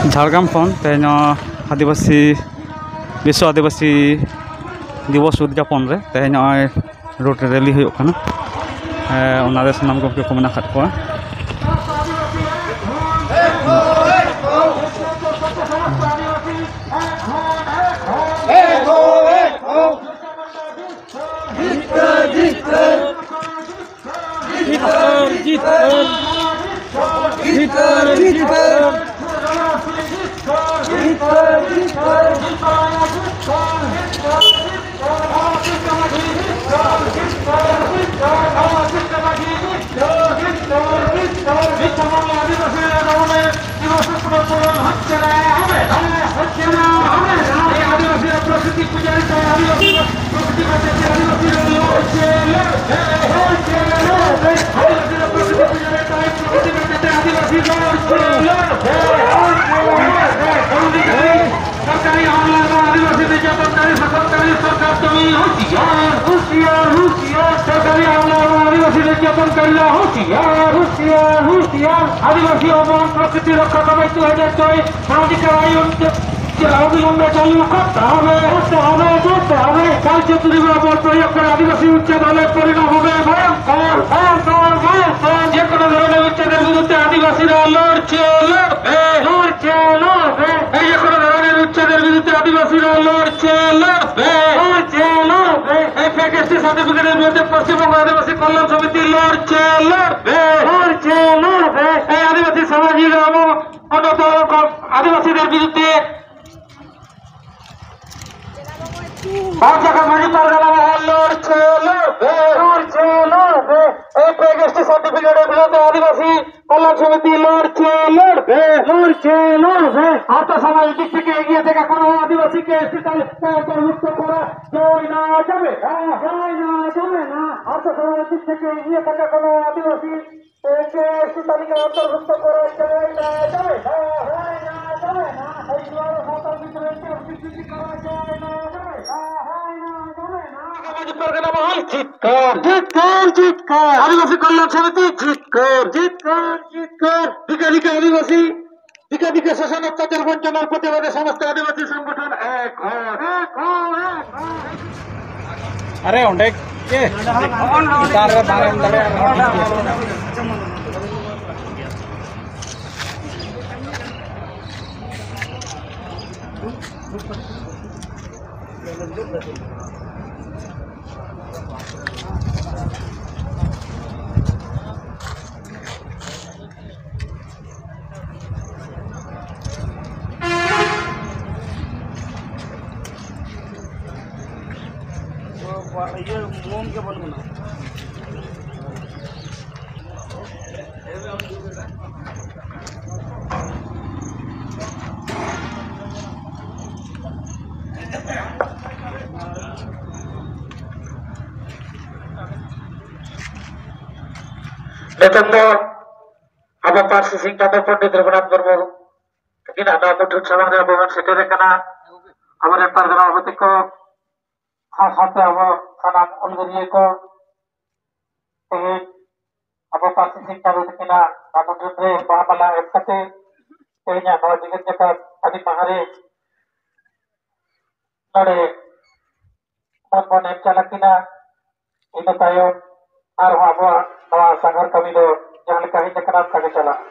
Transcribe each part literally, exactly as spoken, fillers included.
ᱡᱷᱟᱲᱜᱨᱟᱢ ᱠᱷᱚᱱ ᱛᱮᱦᱮᱧ ᱱᱚᱣᱟ ᱟᱹᱫᱤᱵᱟᱹᱥᱤ, ᱵᱤᱥᱥᱚ ᱟᱹᱫᱤᱵᱟᱹᱥᱤ ᱫᱤᱵᱚᱥ ᱩᱫᱽᱡᱟᱯᱚᱱ ᱨᱮ ᱛᱮᱦᱮᱧ ᱱᱚᱜᱼᱚᱭ ᱨᱳᱰ ᱨᱮᱞᱤ ᱦᱩᱭᱩᱜ ᱠᱟᱱᱟ᱾ ᱦᱮᱸ, ᱚᱱᱟᱨᱮ ᱥᱟᱱᱟᱢ ᱜᱚᱢᱠᱮ ᱠᱚ ᱢᱮᱱᱟᱜ ᱟᱠᱟᱫ ᱠᱚᱣᱟ᱾ ᱡᱤᱛᱠᱟᱹᱨ, ᱡᱤᱛᱠᱟᱹᱨ᱾ ᱡᱤᱛᱠᱟᱹᱨ, ᱡᱤᱛᱠᱟᱹᱨ᱾ ᱡᱤᱛᱠᱟᱹᱨ, ᱡᱤᱛᱠᱟᱹᱨ᱾ ᱡᱤᱛᱠᱟᱹᱨ, ᱡᱤᱛᱠᱟᱹᱨ᱾ ᱥᱚᱨᱠᱟᱨᱤ ᱟᱢᱞᱟ ᱮᱵᱚᱝ ᱟᱹᱫᱤᱵᱟᱹᱥᱤ ᱱᱤᱨᱡᱟᱛᱚᱱᱠᱟᱨᱤ ᱥᱟᱥᱚᱱᱠᱟᱨᱤ ᱥᱚᱨᱠᱟᱨ ᱫᱚ ᱦᱩᱸᱥᱤᱭᱟᱨ, ᱦᱩᱸᱥᱤᱭᱟᱨ, ᱦᱩᱸᱥᱤᱭᱟᱨ᱾ ᱥᱚᱨᱠᱟᱨᱤ ᱟᱢᱞᱟ ᱮᱵᱚᱝ ᱟᱹᱫᱤᱵᱟᱹᱥᱤ ᱱᱤᱨᱡᱟᱛᱚᱱᱠᱟᱨᱤ ᱫᱚ ᱦᱩᱸᱥᱤᱭᱟᱨ, ᱦᱩᱸᱥᱤᱭᱟᱨ, ᱦᱩᱸᱥᱤᱭᱟᱨ᱾ ᱟᱹᱫᱤᱵᱟᱹᱥᱤ ᱚᱢᱚᱱ ᱯᱨᱚᱠᱨᱤᱛᱤ ᱨᱚᱠᱠᱷᱟ ᱠᱟᱛᱮ ᱫᱩ ᱦᱟᱡᱟᱨ ᱪᱚᱭ ᱥᱟᱢᱟᱡᱤᱠ ᱟᱭᱤᱱ ᱚᱵᱤᱞᱚᱢᱵᱮ ᱪᱟᱹᱞᱩ ᱠᱚᱨᱛᱮ ᱦᱚᱵᱮ, ᱠᱚᱨᱛᱮ ᱦᱚᱵᱮ, ᱠᱚᱨᱛᱮ ᱦᱚᱵᱮ। কালচে তুলিবা বল প্রয়োগ করে আদিবাসী উচ্ছেদ হলে পরিণাম হবে ভয়ঙ্কর, ভয়ঙ্কর, ভয়ঙ্কর। যে কোনো ধরনের উচ্ছেদের বিরুদ্ধে আদিবাসীরা লড়ছে, লড়বে, লড়ছে, লড়বে। এই যে কোনো ধরনের উচ্ছেদের বিরুদ্ধে আদিবাসীরা লড়ছে, লড়বে, লড়ছে, লড়বে। এই প্যাকেজটি সার্টিফিকেটের বিরুদ্ধে পশ্চিমবঙ্গ আদিবাসী কল্যাণ সমিতি লড়ছে, লড়বে, লড়ছে, লড়বে। এই আদিবাসী সামাজিক এবং অন্যতম আদিবাসীদের বিরুদ্ধে বাচ্চাকে মাটি পারবে না, লড়ছে, লড়বে, লড়ছে, লড়বে। এই প্যাকেজটি সার্টিফিকেটের বিরুদ্ধে আদিবাসী কল্যাণ সমিতি লড়ছে, লড়বে, লড়ছে, লড়বে। আর্থ সামাজিক দিক থেকে এগিয়ে থাকা কোনো আদিবাসীকে এসটি তালিকায় অন্তর্ভুক্ত করা যায় না, যাবে না, যায় না, যাবে না। আর্থ সামাজিক দিক থেকে এগিয়ে থাকা কোনো আদিবাসী একে এসটি তালিকায় অন্তর্ভুক্ত করা যায় না, যাবে না, হয় না, যাবে না। এই জোয়ার সাঁওতাল বিদ্রোহীকে অস্বীকৃতি করা যায় না, যাবে না, হয় না, যাবে না। সমাজ পরগনা মহল জিতকার, জিতকার, জিতকার। আদিবাসী কল্যাণ সমিতি জিতকার, জিতকার, জিতকার। বিকালিকা আদিবাসী ᱫᱤᱠᱷᱟ ᱫᱤᱠᱷᱟ ᱥᱟᱥᱚᱱ ᱚᱛᱛᱟᱪᱟᱨ ᱵᱚᱧᱪᱚᱱᱟ ᱯᱨᱚᱛᱤᱵᱟᱫᱮ ᱥᱚᱢᱚᱥᱛᱚ ᱟᱹᱫᱤᱵᱟᱹᱥᱤ ᱥᱚᱝᱜᱚᱴᱷᱚᱱ ᱮᱠ ᱦᱚᱲ᱾ ᱟᱨᱮ ᱚᱸᱰᱮ ᱜᱮ ᱪᱮᱛᱟᱱ ᱨᱮ ᱵᱟᱝ ᱮᱢ ᱫᱟᱲᱮᱭᱟᱜᱼᱟ᱾ ᱤᱭᱟᱹ ᱢᱚᱱ ᱜᱮ ᱵᱟᱹᱱᱩᱜᱼᱟ᱾ ᱱᱤᱛᱚᱜ ᱫᱚ ᱟᱵᱚ ᱯᱟᱹᱨᱥᱤ ᱥᱤᱧ ᱪᱟᱸᱫᱚ ᱯᱚᱱᱰᱤᱛ ᱨᱚᱜᱷᱩᱱᱟᱛᱷ ᱢᱩᱨᱢᱩ ᱛᱟᱹᱠᱤᱱᱟᱜ ᱱᱚᱣᱟ ᱢᱩᱴᱷᱟᱹᱱ ᱥᱟᱢᱟᱝ ᱨᱮ ᱟᱵᱚ ᱵᱚᱱ ᱥᱮᱴᱮᱨ ᱟᱠᱟᱱᱟ᱾ ᱟᱵᱚᱨᱮᱱ ᱯᱟᱨᱜᱟᱱᱟ ᱵᱟᱵᱩ ᱛᱟᱠᱚ, ᱥᱟᱶ ᱥᱟᱶᱛᱮ ᱟᱵᱚ ᱥᱟᱱᱟᱢ ᱦᱩᱞᱜᱟᱹᱨᱤᱭᱟᱹ ᱠᱚ ᱛᱮᱦᱮᱧ ᱟᱵᱚ ᱯᱟᱹᱨᱥᱤ ᱥᱤᱧ ᱪᱟᱸᱫᱚ ᱛᱟᱹᱠᱤᱱᱟᱜ ᱱᱚᱣᱟ ᱢᱩᱴᱷᱟᱹᱱ ᱨᱮ ᱵᱟᱦᱟ ᱢᱟᱞᱟ ᱮᱢ ᱠᱟᱛᱮ ᱛᱮᱦᱮᱧᱟᱜ ᱱᱚᱣᱟ ᱡᱮᱜᱮᱛ ᱡᱟᱠᱟᱛ ᱟᱹᱫᱤᱢ ᱢᱟᱦᱟ ᱨᱮ ᱱᱚᱰᱮ ᱢᱟᱹᱱ ᱵᱚᱱ ᱮᱢ ᱪᱟᱞ ᱟᱹᱠᱤᱱᱟ᱾ ᱤᱱᱟᱹ ᱛᱟᱭᱚᱢ ᱟᱨᱦᱚᱸ ᱟᱵᱚᱣᱟᱜ ᱱᱚᱣᱟ ᱥᱟᱸᱜᱷᱟᱨ ᱠᱟᱹᱢᱤ ᱫᱚ ᱡᱟᱦᱟᱸ ᱞᱮᱠᱟ ᱦᱮᱡ ᱟᱠᱟᱱᱟ, ᱚᱱᱠᱟ ᱜᱮ ᱪᱟᱞᱟᱜᱼᱟ᱾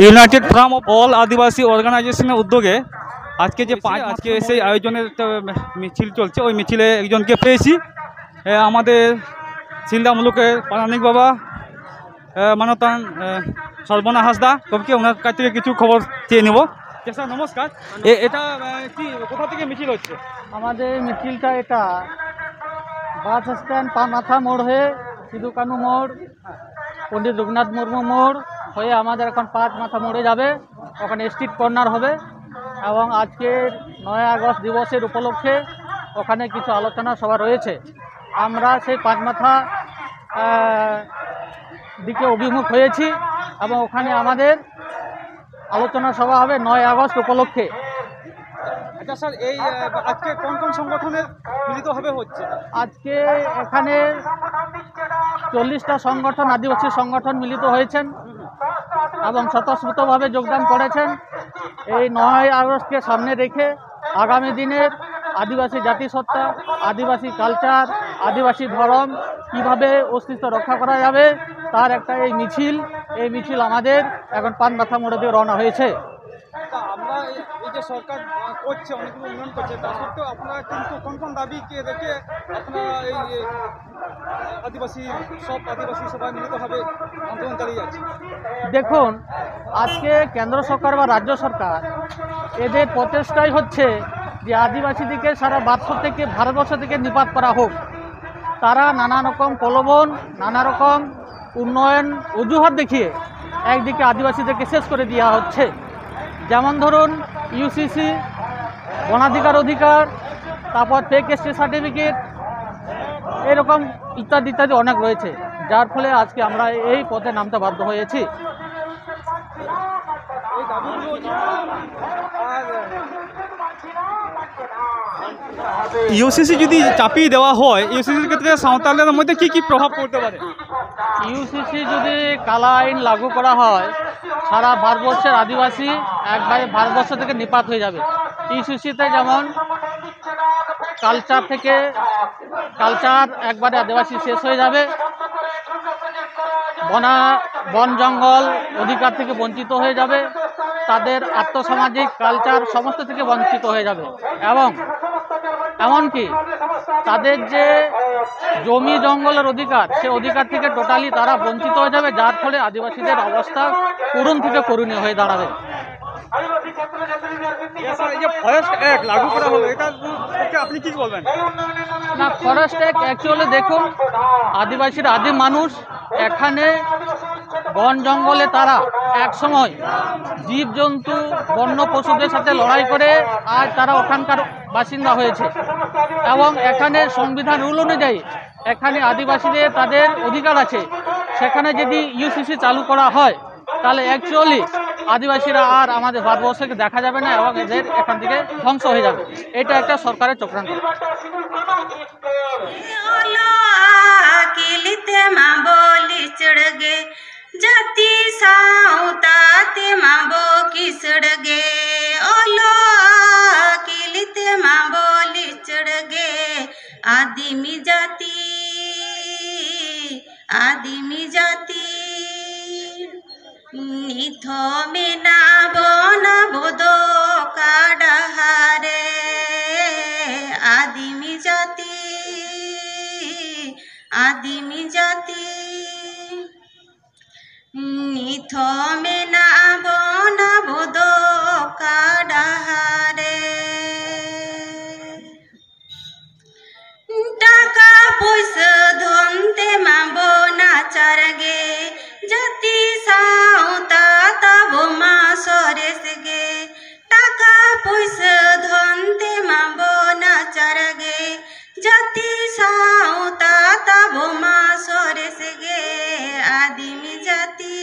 ইউনাইটেড ফোরাম অফ অল আদিবাসী অর্গানাইজেশনের উদ্যোগে আজকে যে পাঁচ আজকে সেই আয়োজনের একটা মিছিল চলছে, ওই মিছিলে একজনকে পেয়েছি, এ, আমাদের সিলদা মুলুকের পারানিক বাবা, এ, মানতান, এ, সর্বনা হাসদা, গমকে ওনার কাছ থেকে কিছু খবর চেয়ে নেব। আচ্ছা, স্যার, নমস্কার। এ-, এটা, এ, কি, কোথা থেকে মিছিল হচ্ছে? আমাদের মিছিলটা এটা বাস স্ট্যান্ড পাঁচ মাথা মোড় হয়ে সিধু কানু মোড়, পণ্ডিত রঘুনাথ মুর্মু মোড় হয়ে আমাদের এখন পাঁচ মাথা মোড়ে যাবে, ওখানে স্ট্রিট কর্নার হবে। এবং আজকের নয় আগস্ট দিবসের উপলক্ষে ওখানে কিছু আলোচনা সভা রয়েছে। আমরা সেই পাঁচ মাথা আহ, দিকে অভিমুখ হয়েছি এবং ওখানে আমাদের আলোচনা সভা হবে নয় আগস্ট উপলক্ষে। আচ্ছা স্যার, এই আহ, আজকে কোন কোন সংগঠনের মিলিতভাবে হচ্ছে? আজকে এখানে চল্লিশটা সংগঠন, আদিবাসী সংগঠন মিলিত হয়েছেন এবং স্বতঃস্ফূর্তভাবে যোগদান করেছেন। এই নয় আগস্টকে সামনে রেখে আগামী দিনের আদিবাসী জাতিসত্তা, আদিবাসী কালচার, আদিবাসী ধর্ম কিভাবে অস্তিত্ব রক্ষা করা যাবে, তার একটা এই মিছিল। এই মিছিল আমাদের এখন পান মাথা মোড়ে দিয়ে রওনা হয়েছে। তা আমরা এই- এই যে সরকার আহ, করছে, অনেকগুলো উন্নয়ন করছে, তা সত্ত্বেও আপনারা কিন্তু কোন কোন দাবিকে রেখে আপনারা এই এই আদিবাসী সব আদিবাসী সবাই মিলিতভাবে আন্দোলন চালিয়ে যাচ্ছেন? দেখুন, আজকে কেন্দ্র সরকার বা রাজ্য সরকার এদের প্রচেষ্টাই হচ্ছে যে আদিবাসীদেরকে সারা ভারতবর্ষ থেকে ভারতবর্ষ থেকে নিপাত করা হোক। তারা নানা রকম প্রলোভন, নানা রকম উন্নয়ন অজুহাত দেখিয়ে একদিকে আদিবাসীদেরকে শেষ করে দেওয়া হচ্ছে। যেমন ধরুন, ইউসিসি, বনাধিকার অধিকার, তারপর ফেক এসটি সার্টিফিকেট, এরকম ইত্যাদি ইত্যাদি অনেক রয়েছে, যার ফলে আজকে আমরা এই পথে নামতে বাধ্য হয়েছি। এই দাবিগুলো যদি আর ইউসিসি যদি চাপিয়ে দেওয়া হয়, ইউসিসির ক্ষেত্রে সাঁওতালদের মধ্যে কি কি প্রভাব পড়তে পারে? ইউসিসি যদি কালা আইন লাগু করা হয়, সারা ভারতবর্ষের আদিবাসী একবারে ভারতবর্ষ থেকে নিপাত হয়ে যাবে। ইউসিসিতে যেমন কালচার থেকে কালচার একবারে আদিবাসী শেষ হয়ে যাবে। বনা বন জঙ্গল অধিকার থেকে বঞ্চিত হয়ে যাবে, তাদের আর্থসামাজিক কালচার সমস্ত থেকে বঞ্চিত হয়ে যাবে এবং এমনকি তাদের যে জমি জঙ্গলের অধিকার, সে অধিকার থেকে টোটালি তারা বঞ্চিত হয়ে যাবে, যার ফলে আদিবাসীদের অবস্থা করুণ থেকে করুণীয় হয়ে দাঁড়াবে। স্যার, এই যে ফরেস্ট অ্যাক্ট লাগু করা হলো, এটা পক্ষে আপনি কি বলবেন? না, ফরেস্ট অ্যাক্ট অ্যাকচুয়ালি দেখুন, আদিবাসীরা আদিম মানুষ। এখানে বন জঙ্গলে তারা এক সময় জীবজন্তু, বন্য পশুদের সাথে লড়াই করে আজ তারা ওখানকার বাসিন্দা হয়েছে। এবং এখানে সংবিধান রুল অনুযায়ী এখানে আদিবাসীদের তাদের অধিকার আছে। সেখানে যদি ইউসিসি চালু করা হয়, তাহলে অ্যাকচুয়ালি আদিবাসীরা আর আমাদের ভারতবর্ষকে দেখা যাবে না এবং এদের এখান থেকে ধ্বংস হয়ে যাবে। এটা একটা সরকারের চক্রান্ত। ᱚᱞᱚᱜ ᱟᱹᱠᱤᱞ ᱛᱮᱢᱟ ᱵᱚ ᱞᱤᱪᱟᱹᱲ ᱜᱮ, ᱡᱟᱹᱛᱤ ᱥᱟᱶᱛᱟ ᱛᱮᱢᱟ ᱵᱚ ᱠᱤᱥᱟᱹᱲ ᱜᱮ᱾ ᱚᱞᱚᱜ ᱟᱹᱠᱤᱞ ᱛᱮᱢᱟ ᱵᱚ ᱞᱤᱪᱟᱹᱲ ᱜᱮ, ᱟᱹᱫᱤᱢ ᱡᱟᱹᱛᱤ, ᱟᱹᱫᱤᱢ ᱡᱟᱹᱛᱤ᱾ ᱱᱤᱛ ᱦᱚᱸ ᱢᱮᱱᱟᱜ ᱵᱚᱱᱟ ᱟᱵᱚ ᱫᱚ ᱚᱠᱟ ᱰᱟᱦᱟᱨ ᱨᱮ? ᱟᱹᱫᱤᱢ ᱡᱟᱹᱛᱤ, ᱟᱹᱫᱤᱢ ᱡᱟᱹᱛᱤ᱾ ᱱᱤᱛ ᱦᱚᱸ ᱢᱮᱱᱟᱜ ᱵᱚᱱᱟ ᱟᱵᱚ ᱫᱚ ᱚᱠᱟ ᱰᱟᱦᱟᱨ ᱨᱮ? ᱴᱟᱠᱟ ᱯᱩᱭᱥᱟᱹ ᱫᱷᱚᱱ ᱛᱮᱢᱟ ᱵᱚ ᱱᱟᱪᱟᱨ ᱜᱮ, ᱡᱟᱹᱛᱤ ᱥᱟᱶᱛᱟ ᱛᱟᱵᱚ ᱢᱟ ᱥᱚᱨᱮᱥ ᱜᱮ᱾ ᱴᱟᱠᱟ ᱯᱩᱭᱥᱟᱹ ᱫᱷᱚᱱ ᱛᱮᱢᱟ ᱵᱚ ᱱᱟᱪᱟᱨ ᱜᱮ, ᱡᱟᱹᱛᱤ ᱥᱟᱶᱛᱟ ᱛᱟᱵᱚ ᱢᱟ ᱥᱚᱨᱮᱥ ᱜᱮ᱾ ᱟᱹᱫᱤᱢ ᱡᱟᱹᱛᱤ,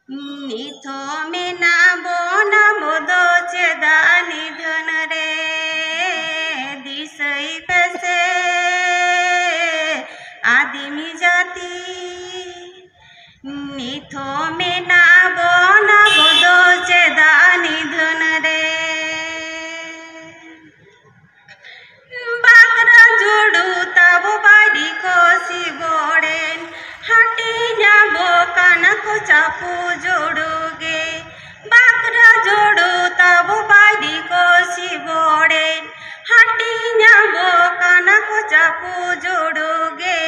ᱱᱤᱛ ᱦᱚᱸ ᱢᱮᱱᱟᱜ ᱵᱚᱱᱟ ᱟᱵᱚ ᱫᱚ ᱪᱮᱫᱟᱜ ᱱᱤᱫᱷᱟᱹᱱ ᱨᱮ? ᱫᱤᱥᱟᱹᱭ ᱯᱮᱥᱮ ᱟᱹᱫᱤᱢ ᱡᱟᱹᱛᱤ, ᱱᱤᱛ ᱦᱚᱸ ᱢᱮᱱᱟᱜ ᱵᱚᱱᱟ ᱟᱵᱚ ᱫᱚ ᱪᱮᱫᱟᱜ ᱱᱤᱫᱷᱟᱹᱱ ᱨᱮ? ᱵᱟᱠᱨᱟ ᱡᱩᱲᱩ ᱛᱟᱵᱚ ᱵᱟᱹᱭᱨᱤ ᱠᱚ ᱥᱤᱵᱚᱲᱮᱱ, ᱦᱟᱹᱴᱤᱧ ᱟᱵᱚ ᱠᱟᱱᱟ ᱠᱚ ᱪᱟᱯᱩ ᱡᱩᱲᱩ ᱜᱮ᱾ ᱵᱟᱠᱨᱟ ᱡᱩᱲᱩ ᱛᱟᱵᱚ ᱵᱟᱹᱭᱨᱤ ᱠᱚ ᱥᱤᱵᱚᱲᱮᱱ, ᱦᱟᱹᱴᱤᱧ ᱟᱵᱚ ᱠᱟᱱᱟ ᱠᱚ ᱪᱟᱯᱩ ᱡᱩᱲᱩ ᱜᱮ᱾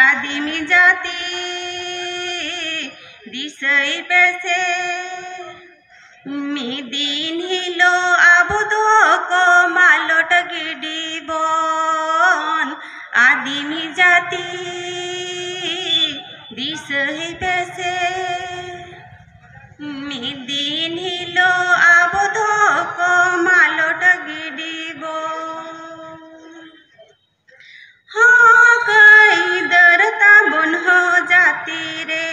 ᱟᱹᱫᱤᱢ ᱡᱟᱹᱛᱤ ᱫᱤᱥᱟᱹᱭ ᱯᱮᱥᱮ, ᱢᱤᱫ ᱫᱤᱱ ᱦᱤᱞᱳᱜ ᱟᱵᱚ ᱫᱚ ᱠᱚ ᱢᱟᱞᱚᱴ ᱜᱤᱰᱤ ᱵᱚᱱ᱾ ᱟᱹᱫᱤᱢ ᱡᱟᱹᱛᱤ ᱫᱤᱥᱟᱹᱭ ᱯᱮᱥᱮ, ᱢᱤᱫ ᱫᱤᱱ ᱦᱤᱞᱳᱜ ᱟᱵᱚ ᱫᱚ ᱠᱚ ᱢᱟᱞᱚᱴ ᱜᱤᱰᱤ ᱵᱚᱱ᱾ ᱦᱚᱸ ᱠᱟᱹᱭᱫᱟᱹᱨ ᱛᱟᱵᱚᱱ ᱦᱚᱸ ᱡᱟᱹᱛᱤ ᱨᱮ,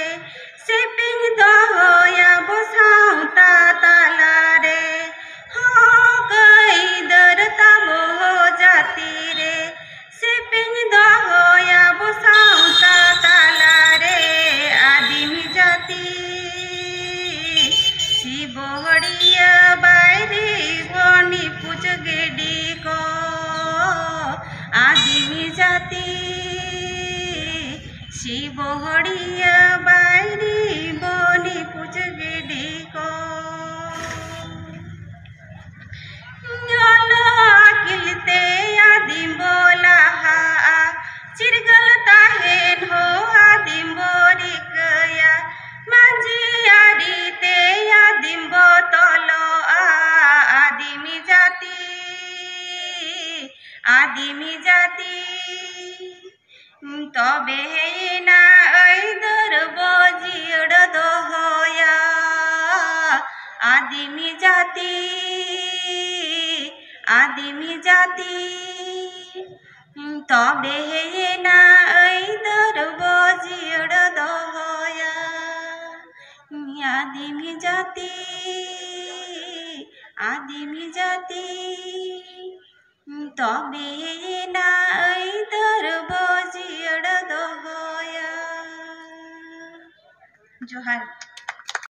ᱥᱮᱯᱮᱧ ᱫᱚᱦᱚᱭᱟᱵᱚ ᱥᱟᱶᱛᱟ ᱛᱟᱞᱟᱨᱮ᱾ ᱦᱚᱸ ᱠᱟᱹᱭᱫᱟᱹᱨ ᱛᱟᱵᱚ ᱦᱚᱸ ᱡᱟᱹᱛᱤ ᱨᱮ, ᱥᱮᱯᱮᱧ ᱫᱚᱦᱚᱭᱟᱵᱚ ᱥᱟᱶᱛᱟ ᱛᱟᱞᱟᱨᱮ᱾ ᱟᱹᱫᱤᱢ ᱡᱟᱹᱛᱤ ᱥᱤᱵᱚᱦᱚᱲᱤᱭᱟᱹ ᱵᱟᱹᱭᱨᱤ ᱵᱚᱱ ᱱᱤᱯᱩᱡ ᱜᱤᱰᱤ ᱠᱚ᱾ ᱟᱹᱫᱤᱢ ᱡᱟᱹᱛᱤ ᱥᱤᱵᱚᱦᱚᱲᱤᱭᱟᱹ ᱵᱟᱹᱭᱨᱤ ᱵᱚᱱ ᱱᱤᱯᱩᱡ ᱜᱤᱰᱤ ᱠᱚ᱾ ᱧᱚᱞᱚ ᱟᱹᱠᱤᱞ ᱛᱮ ᱟᱹᱫᱤᱢ ᱵᱚ ᱞᱟᱦᱟᱜᱼᱟ, ᱪᱤᱨᱜᱟᱹᱞ ᱛᱟᱦᱮᱱ ᱦᱚᱸ ᱟᱹᱫᱤᱢ ᱵᱚ ᱨᱤᱠᱟᱹᱭᱟ᱾ ᱢᱟᱹᱡᱷᱤ ᱟᱹᱨᱤ ᱛᱮ ᱟᱹᱫᱤᱢ ᱵᱚ ᱛᱚᱞᱚᱜᱼᱟ, ᱟᱹᱫᱤᱢ ᱡᱟᱹᱛᱤ, ᱟᱹᱫᱤᱢ ᱡᱟᱹᱛᱤ᱾ ᱛᱚᱵᱮᱭᱮᱱᱟ ᱟᱹᱭᱫᱟᱹᱨ ᱵᱚ ᱡᱤᱭᱟᱹᱲ ᱫᱚᱦᱚᱭᱟ, ᱟᱹᱫᱤᱢ ᱡᱟᱹᱛᱤ, ᱟᱹᱫᱤᱢ ᱡᱟᱹᱛᱤ᱾ ᱛᱚᱵᱮᱭᱮᱱᱟ ᱟᱹᱭᱫᱟᱹᱨ ᱵᱚ ᱡᱤᱭᱟᱹᱲ ᱫᱚᱦᱚᱭᱟ᱾ ᱟᱹᱫᱤᱢ ᱡᱟᱹᱛᱤ, ᱟᱹᱫᱤᱢ ᱡᱟᱹᱛᱤ, ᱛᱚᱵᱮᱭᱮᱱᱟ ᱟᱹᱭᱫᱟᱹᱨ ᱵᱚ ᱡᱤᱭᱟᱹᱲ ᱫᱚᱦᱚᱭᱟ᱾ ᱡᱚᱦᱟᱨ᱾